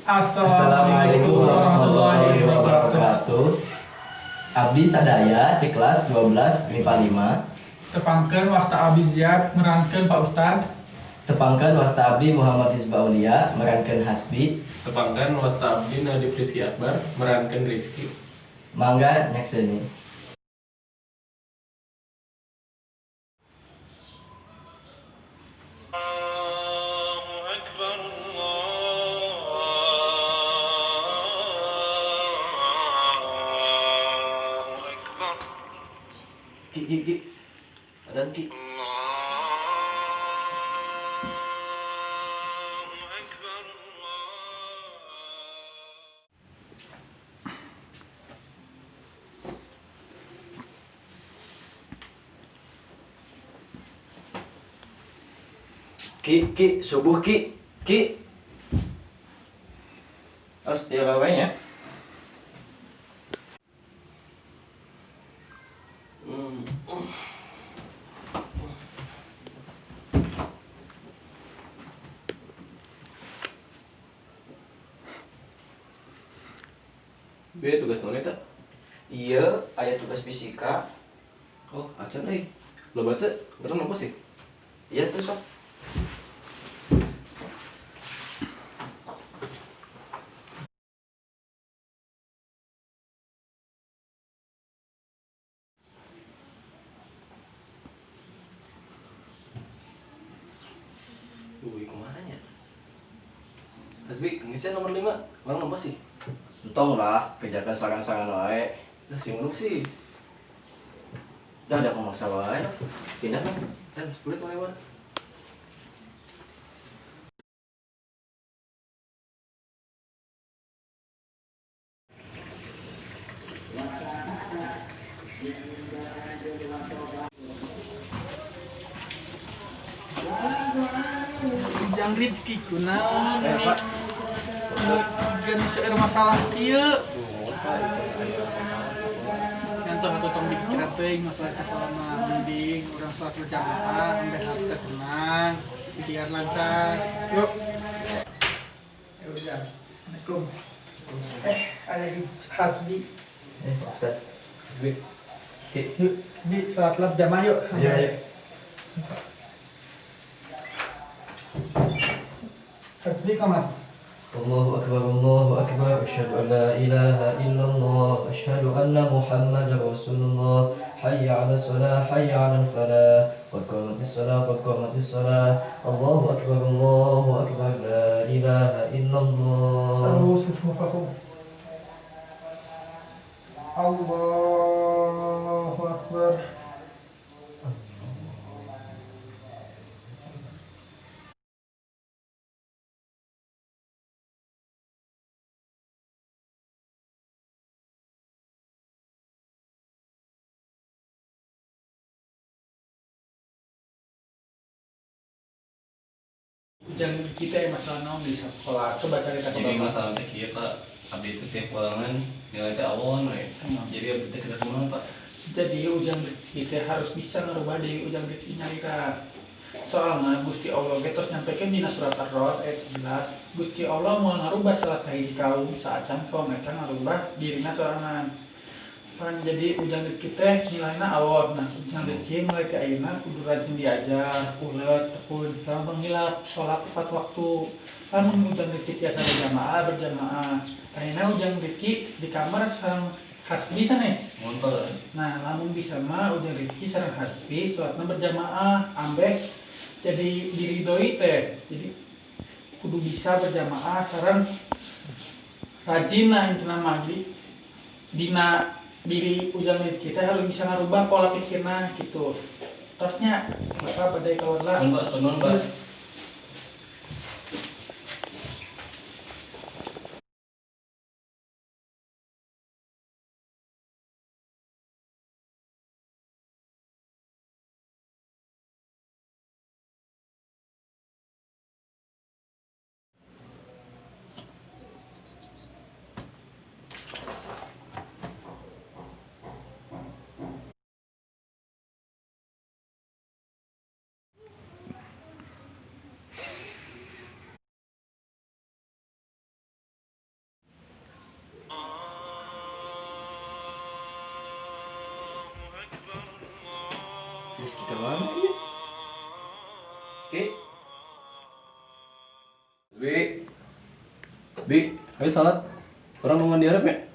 Assalamualaikum warahmatullahi wabarakatuh. Abdi sadaya di kelas 12 MIPA 5. Tepangkeun wasta Abi Ziad merankeun Pak Ustad. Tepangkeun wasta abdi Muhammad Isbaulia merankeun Hasbi. Tepangkeun wasta abdi Nadif Rizky Akbar merankeun Rizky. Mangga nyakseni. الله أكبر الله أكبر Ki ki ki. Adan ki. الله أكبر الله Ki ki subuh ki. Ki. Os dia wae nya. Bieu tugas naon eta? Iya, aya tugas fisika. Oh, acan euy. Loba teu? Urang nempo sih. Iya tuh sok. Wih, kumaha nya? Hasbi, geus nomor 5. Urang nempo sih. Entong lah, kerjakan sarang-sarangan wae. Lah sing ngono sih. Dah ada pemaksa wae. Pindah kan? Dan 10 lewat. Ujang Rizky kunaon Eh, ini? Pak. Gan seueur masalah kieu. Nuhun, Pak, itu aya masalah. Nyantos atuh tong dipikiran teuing masalah sekolah mah mending urang salat berjamaah ambeh hati tenang, pikiran lancar. Yuk. Ya udah. Assalamualaikum. Eh, ada Hasbi. Eh, Pak Ustad. Hasbi, Ki. Yuk, Bi, salat lah berjamaah yuk. Iya, iya. Hasbi kamar. Allahu akbar, Allahu akbar, asyhadu an la ilaha illallah, asyhadu anna Muhammadar Rasulullah, hayya 'alas shalah, hayya 'alal falah, qad qamatis shalah, qad qamatis shalah, Allahu akbar, Allahu akbar, la ilaha illallah. Sawu sufufakum. Allahu akbar. Ujang kita ya masalah naon di sekolah. Coba cari tahu Jadi Bapak. masalah teh kieu, Pak. Abdi teh tiap ulangan nilai teh awon we. Hmm. Jadi abdi teh kedah kumaha, Pak? Jadi Ujang Rizky teh harus bisa ngerubah diri Ujang Rizky nyalira. Soalna Gusti Allah ge tos nyampekeun dina surat Ar-Ra'd ayat 11, Gusti Allah moal ngarubah salah sahiji kaum saacan kaum eta ngarubah dirina sorangan. Pan jadi Ujang Rizky teh nilaina awon. Nah, Ujang Rizky mulai ti ayeuna kudu rajin diajar, ulet, tekun, sareng penghilap, salat tepat waktu. Lamun Ujang Rizky tiasa berjamaah, berjamaah. Ayeuna Ujang Rizky di kamar sareng Hasbi sanes. Mohon, Pak. Nah, lamun bisa mah Ujang Rizky sareng Hasbi salatna berjamaah ambeh jadi diridoi teh. Jadi kudu bisa berjamaah sareng rajin lah intina mah. Jadi dina diri Ujang Rizky teh harus bisa ngarubah pola pikirna gitu. Tosnya Bapak badai keluar lah. Nuhun, Pak. Nuhun, Pak. Rizky kemana ya? Ki. Bi. Bi, ayo salat. Urang nungguan diharap ya?